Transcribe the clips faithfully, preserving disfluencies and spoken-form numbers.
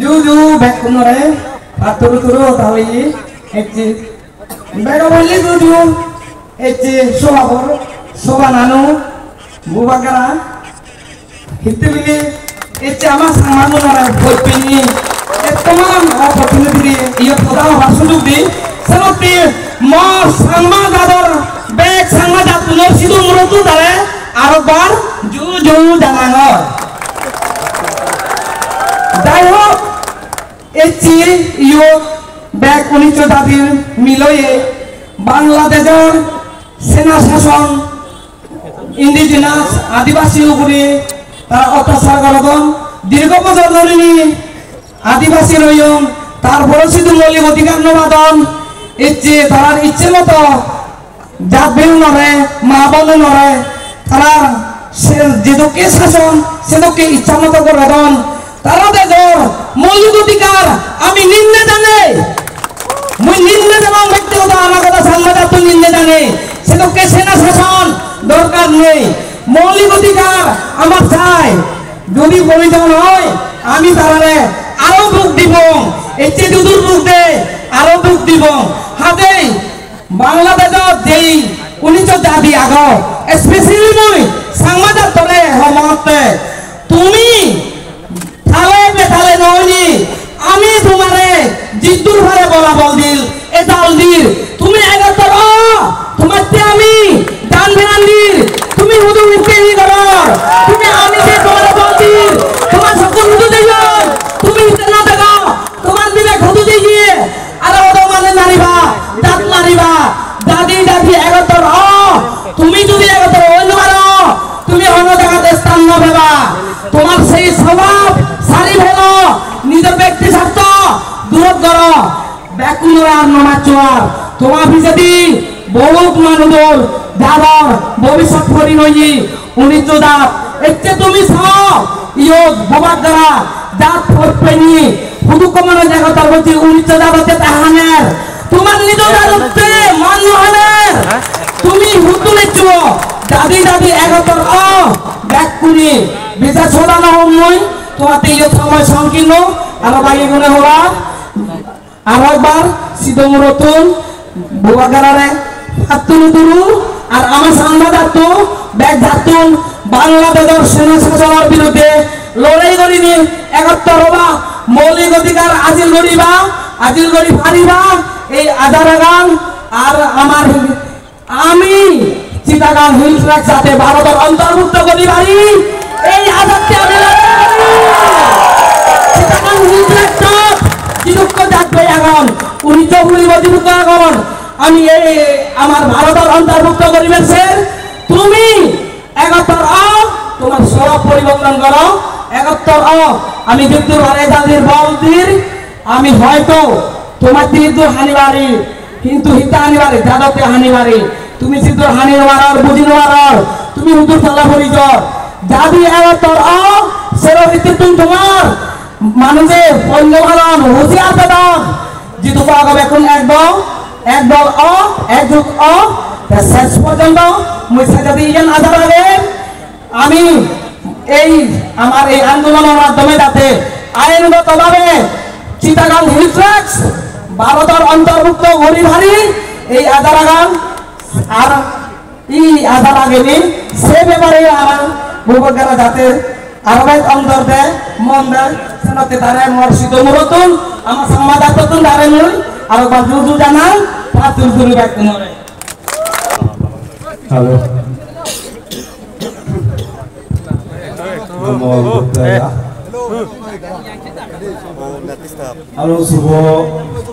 Ju ju bek kumno re, paturu turu tawai, ekji. Bek awali ju ju, ekji, soba bor, soba nanu, bubagra. Hittibili, ekji ama sangma nunara boi pini, ektoman o opportunity di, iyo thoda hoba sujug di, selokti mo sangma jador, bek sangma jat kuno sidu murutu dare, arokbar ju ju janango. Jai hok, H C U bek unnisso jatir miloye Bangladeshor sena sason indigenous adibasi ugure tara otyachar gorodon, dirgo bojor norini adibasi royong, tarpore sidu molik odhikar no padon, ecche tarar icche moto jat bhei unore, ma bon unore, tara se jedokke sason, sedokke iccha moto gorodon. Tara dejor molik odhikar ami ninne jane. Mui ninne jane, bektigoto amagoto sangma jatto ninne jane. Sedokke sena sason dorkar nei. Molik odhikar amar chai. Jodi proyojon oi, ami tarare aro duk dibong. Ecche judur duk de, aro duk dibong. Hadei Bangladeshot jei unnisso jati ago, especially mui sangma jattore homotte, tumi thale bethale noini, ami tumare jiddur phare bola bol dil, e dal dir, tumi egattor o, tumatte ami dan beran dir, tumi hudu utte hi goror, tumi ami je tumare bol dir, tumar sokkol hudu deiyo, tumi hitte no dego, tumar bibek hudu deiye, Aro odo mane nariba, dat nariba, dadi dadi egottor o, tumi jodi egottor oi no paro, tumi hono jagat sthan no peba. Tomar sei swabab sari phelo, nijor bekti sartho durot goro, bekkunore ar no macho ar. Toma pijedi bohut manujor jador bobisot pori noi. Unnisso jat, ecche tumi sao, iyo bubagra, jat photpeni, hudu komano jaga tarbochi unnisso jat hote tahaner. Tumar nijo jat hote man no haner. Tumi hudu leccho, dadi dadi egottor o, bekkuni, bisa soda no homnoi, tomar te iyo somoy songkirno, aro bagi gune hoba. Aro ekbar sidong rotun bubagrare patturu turu ar ama sangma jatto bek jattun Bangladeshor sena sasonor biruddhe lorai gorini egottor oba, moulik odhikar ajil goriba, ajil gori pariba, ei ajar agan ar amar Ami Chittagong Hill Tracts jate Bharotor ontorbhukto gori pari, ei ajatte ami loroi gori. Chittagong Hill Tracts jidukko jat bai agon, unnisso kuri bo jidukko agon, ami ei amar Bharotor ontorbhukto goribar ser, tumi egottor o, tomar sorop poriborton goro, egottor o, ami jiddur bare jadir bol dir, ami hoyto tomar jiddur hani pari, Hintu hitta hani pari, jadok te hani pari. Tumi sidur hani no paror, buji no paror. Tumi hudur tala pori jor. Jadi aro tor o, sero hitte tum tomar. Manuje ponno halon, husiar bedon. Jitu ko ago bekun ek dol, ek dol o, ek jut o. Ta ses porjonto, mui sajadi iyan ajar age. আমি এই আমার এই আন্দোলনের মাধ্যমে যাতে আইনগতভাবে Chittagong hill tracts ভারতের অন্তর্ভুক্ত করি পারি, এই আজারাগান আর এই আজারাগেনি সে ব্যাপারে আমার বুবকরা যাতে আরবাইত অন্তর দেয়, মন দেয়, সেনাতে তারা আমার সিদ্ধ মুরতুন, আমার সংবাদ আততুন দাঁড়ানো, আর একবার জুজু জানান, পাঁচ জুজু ব্যাগ করে। Hello. Namo Buddhaya. Hello, subo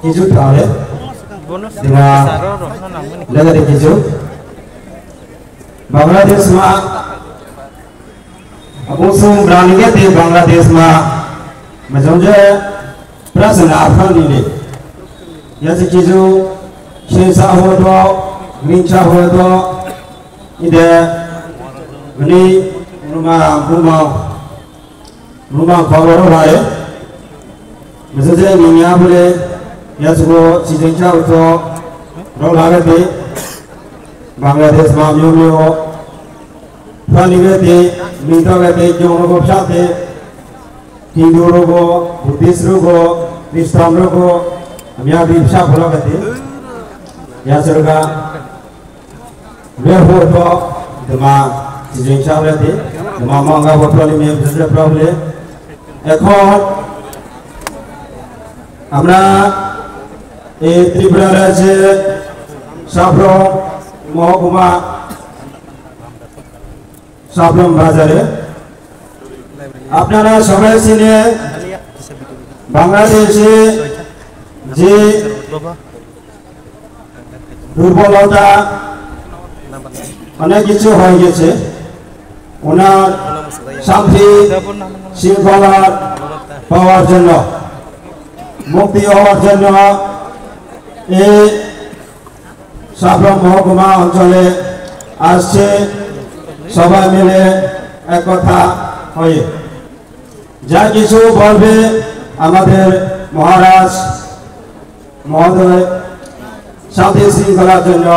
kiju tare. Dina lega de kiju. Bangladesh ma Abo song brani ge te Bangladesh ma majang je prasana afan ni le. Ya se kizu shensa ho do, rincha ho do, ide ni ruma ruma ruma khoro ro bhai. Mese je nungya bole ya sugo sijeng cha uto ro lage te Bangladesh ma myo myo. Pani bete, minta bete, jong rogo psate. Hindu rogo, Buddhist rogo, Christian rogo, amya di bisa pula kati. Ya surga. Wherefore to dema chijing sableti, dema manga bo problem ye bujle problem. Ekhon amra e Tripura rajye Saflom mohokuma Saflom bazare আপনারা সবাই চিনে বাংলাদেশে যে দুর্বলতা, অনেক কিছু হয়ে গেছে। ওনার শান্তি শৃঙ্খলা পাওয়ার জন্য, মুক্তি হওয়ার জন্য এই সাফলং মহকুমা অঞ্চলে আসছে, সবাই মিলে একতা হয়ে যা কিছু বলবে আমাদের মহারাজ মহোদয় শান্তি শৃঙ্খলার জন্য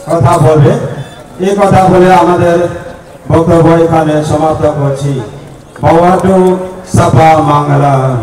কথা বলবে। এই কথা বলে আমাদের বক্তব্য এখানে সমাপ্ত করছি। Bhavatu Sabba Mangalam।